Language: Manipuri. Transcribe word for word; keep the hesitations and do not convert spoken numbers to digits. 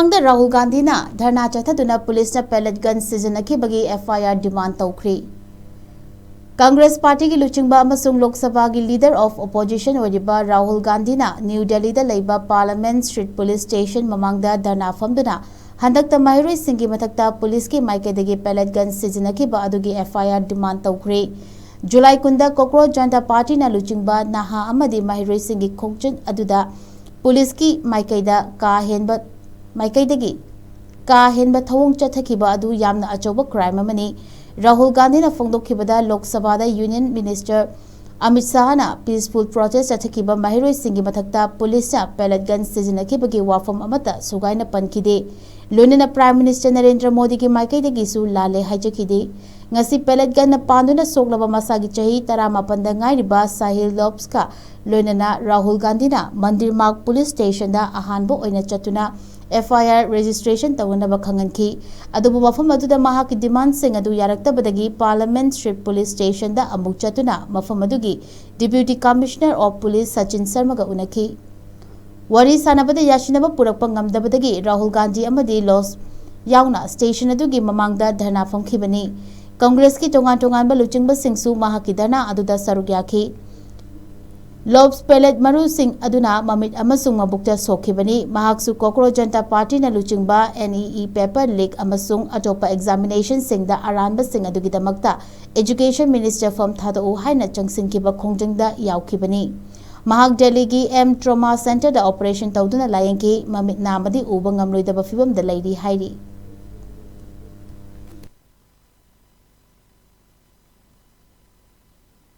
ꯃꯃꯥꯡꯗ ꯔꯥꯍꯨꯜ ꯒꯥꯟꯙꯤꯅ ꯙꯔꯅꯥ ꯆꯠꯊꯗꯨꯅ ꯄꯨꯂꯤꯁꯅ pellet gun ꯁꯤꯖꯤꯟꯅꯈꯤꯕꯒꯤ F I R demand ꯇꯧꯈ꯭ꯔꯤ꯫ Congress ꯄꯥꯔꯇꯤꯒꯤ ꯂꯨꯆꯤꯡꯕ ꯑꯃꯁꯨꯡ ꯂꯣꯛ ꯁꯚꯥꯒꯤ Leader of Opposition ꯑꯣꯏꯔꯤꯕ ꯔꯥꯍꯨꯜ ꯒꯥꯟꯙꯤꯅ ꯅ꯭ꯌꯨ ꯗꯦꯜꯂꯤꯗ ꯂꯩꯕ Parliament Street Police Station ꯃꯃꯥꯡꯗ ꯙꯔꯅꯥ ꯐꯝꯗꯨꯅ ꯍꯟꯗꯛꯇ ꯃꯍꯩꯔꯣꯏꯁꯤꯡꯒꯤ ꯃꯊꯛꯇ ꯄꯨꯂꯤꯁꯀꯤ ꯃꯥꯏꯀꯩꯗꯒꯤ pellet gun ꯁꯤꯖꯤꯟꯅꯈꯤꯕ ꯑꯗꯨꯒꯤ F I R demand ꯇꯧꯈ꯭ꯔꯦ꯫ ꯖꯨꯂꯥꯏ ꯀꯨꯟꯗ ꯀꯣꯀ꯭ꯔꯣꯖ ꯖꯅꯇꯥ ꯄꯥꯔꯇꯤꯅ ꯂꯨꯆꯤꯡꯕ ꯅꯍꯥ ꯑꯃꯗꯤ ꯃꯍꯩꯔꯣꯏꯁꯤꯡꯒꯤ ꯈꯣꯡꯆꯠ ꯑꯗꯨꯗ ꯄꯨꯂꯤꯁꯀꯤ ꯃꯥꯏꯀꯩꯗ ꯀꯥ ꯍꯦꯟꯕ, ꯃꯥꯏꯀꯩꯗꯒꯤ ꯀꯥ ꯍꯦꯟꯕ ꯊꯧꯑꯣꯡ ꯆꯠꯊꯈꯤꯕ ꯑꯗꯨ ꯌꯥꯝꯅ ꯑꯆꯧꯕ crime ꯑꯃꯅꯤ꯫ ꯔꯥꯍꯨꯜ ꯒꯥꯟꯙꯤꯅ ꯐꯣꯡꯗꯣꯛꯈꯤꯕꯗ ꯂꯣꯛ ꯁꯚꯥꯗ Union Minister Amit ꯁꯥꯍꯅ peaceful protest ꯆꯠꯊꯈꯤꯕ ꯃꯍꯩꯔꯣꯏꯁꯤꯡꯒꯤ ꯃꯊꯛꯇ ꯄꯨꯂꯤꯁꯅ pellet gun ꯁꯤꯖꯤꯟꯅꯈꯤꯕꯒꯤ ꯋꯥꯐꯝ ꯑꯃꯠꯇ ꯁꯨꯒꯥꯏꯅ ꯄꯟꯈꯤꯗꯦ꯫ ꯂꯣꯏꯅꯅ Prime Minister ꯅꯔꯦꯟꯗ꯭ꯔ ꯃꯣꯗꯤꯒꯤ ꯃꯥꯏꯀꯩꯗꯒꯤꯁꯨ ꯂꯥꯜꯂꯦ ꯍꯥꯏꯖꯈꯤꯗꯦ꯫ ꯉꯁꯤ pellet gunꯅ ꯄꯥꯟꯗꯨꯅ ꯁꯣꯛꯂꯕ ꯃꯁꯥꯒꯤ ꯆꯍꯤ ꯇꯔꯥꯃꯥꯄꯟꯗ ꯉꯥꯏꯔꯤꯕ ꯁꯥꯍꯤꯜ ꯂꯣꯞꯁꯀ ꯂꯣꯏꯅꯅ ꯔꯥꯍꯨꯜ ꯒꯥꯟꯙꯤꯅ ꯃꯟꯗꯤꯔ ꯃꯥꯔꯒ ꯄꯨꯂꯤꯁ ꯁ꯭ꯇꯦꯁꯟꯗ ꯑꯍꯥꯟꯕ ꯑꯣꯏꯅ ꯆꯠꯇꯨꯅ F I R registration ꯇꯧꯅꯅꯕ ꯈꯪꯍꯟꯈꯤ꯫ ꯑꯗꯨꯕꯨ ꯃꯐꯝ ꯑꯗꯨꯗ ꯃꯍꯥꯛꯀꯤ demandꯁꯤꯡ ꯑꯗꯨ ꯌꯥꯔꯛꯇꯕꯗꯒꯤ Parliament Street Police Stationꯗ ꯑꯃꯨꯛ ꯆꯠꯇꯨꯅ ꯃꯐꯝ ꯑꯗꯨꯒꯤ Deputy Commissioner of Police Sachin ꯁꯔꯃꯒ ꯎꯅꯈꯤ꯫ ꯋꯥꯔꯤ ꯁꯥꯟꯅꯕꯗ ꯌꯥꯁꯤꯟꯅꯕ ꯄꯨꯔꯛꯄ ꯉꯝꯗꯕꯗꯒꯤ ꯔꯥꯍꯨꯜ ꯒꯥꯟꯙꯤ ꯑꯃꯗꯤ ꯂꯣꯞꯁ ꯌꯥꯎꯅ ꯁ꯭ꯇꯦꯁꯟ ꯑꯗꯨꯒꯤ ꯃꯃꯥꯡꯗ ꯙꯔꯅꯥ ꯐꯝꯈꯤꯕꯅꯤ꯫ ꯀꯪꯒ꯭ꯔꯦꯁꯀꯤ ꯇꯣꯉꯥꯟ ꯇꯣꯉꯥꯟꯕ ꯂꯨꯆꯤꯡꯕꯁꯤꯡꯁꯨ ꯃꯍꯥꯛꯀꯤ ꯙꯔꯅꯥ ꯑꯗꯨꯗ ꯁꯔꯨꯛ ꯌꯥꯈꯤ꯫ ꯂꯣꯞꯁ pellet ꯃꯔꯨꯁꯤꯡ ꯑꯗꯨꯅ ꯃꯃꯤꯠ ꯑꯃꯁꯨꯡ ꯃꯕꯨꯛꯇ ꯁꯣꯛꯈꯤꯕꯅꯤ꯫ ꯃꯍꯥꯛꯁꯨ ꯀꯣꯀ꯭ꯔꯣꯖ ꯖꯅꯇꯥ ꯄꯥꯔꯇꯤꯅ ꯂꯨꯆꯤꯡꯕ N E E paper leak ꯑꯃꯁꯨꯡ ꯑꯇꯣꯞꯄ examinationꯁꯤꯡꯗ ꯑꯔꯥꯟꯕꯁꯤꯡ ꯑꯗꯨꯒꯤꯗꯃꯛꯇ Education Minister ꯐꯝ ꯊꯥꯗꯣꯛꯎ ꯍꯥꯏꯅ ꯆꯪꯁꯤꯟꯈꯤꯕ ꯈꯣꯡꯖꯪꯗ ꯌꯥꯎꯈꯤꯕꯅꯤ꯫ ꯃꯍꯥꯛ ꯗꯦꯜꯂꯤꯒꯤ M Trauma Centreꯗ operation ꯇꯧꯗꯨꯅ ꯂꯥꯌꯦꯡꯈꯤ꯫ ꯃꯃꯤꯠ ꯅꯥꯝꯃꯗꯤ ꯎꯕ ꯉꯝꯂꯣꯏꯗꯕ ꯐꯤꯚꯝꯗ ꯂꯩꯔꯤ ꯍꯥꯏꯔꯤ꯫